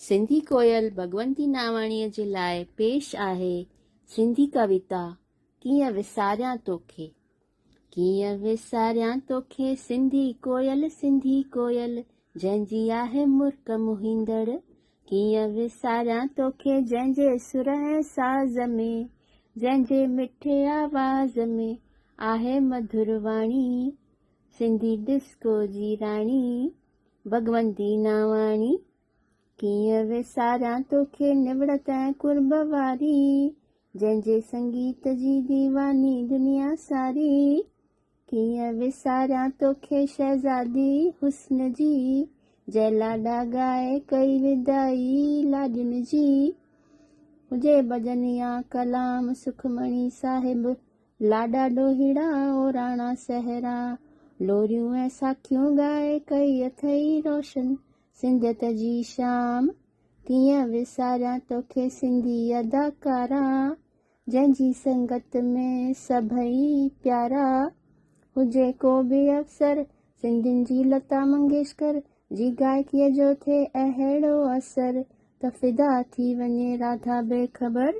سنڌي ڪوئل ڀڳونتي ناواڻيء جي لاء پيش آهي سنڌي ڪويتا ڪيئن وساريان توکي. ڪيئن وساريان توکي سنڌي ڪوئل سنڌي ڪوئل جنهن جي آهي مرڪ موهيندڙ ڪيئن وساريان توکي جنهن جي سر ۽ ساز ۾ جنهن جي مٺي آواز ۾ آهي مڌر واڻي سنڌي ڊسڪو جي راڻي ڀڳونتي ناواڻي ڪيئن وساريان توکي نوڙت ۽ قرب واري، جنهن جي سنگيت جي ديواني دنيا ساري. ڪيئن وساريان توکي شهزادي حسن جي، جنهن لاڏا ڳائي ڪئي وداعي لاڏين جي. هجي ڀڄن يا ڪلام سکمڻي صاحب، لاڏا ڏوهيڙا اوراڻا سهرا، لوريون ۽ ساکيون ڳائي ڪئي اٿئي روشن سنڌيت جي شام، ڪيئن وساريان توکي سنڌي اداڪارا، جنهن جي سنگت ۾ سڀئي پيارا، هجي ڪو به افسر، سنڌين جي لتا منگيشڪر جي گائڪيء جو ٿئي اهڙو اثر ته فدا ٿي وڃي راڌا بي خبر.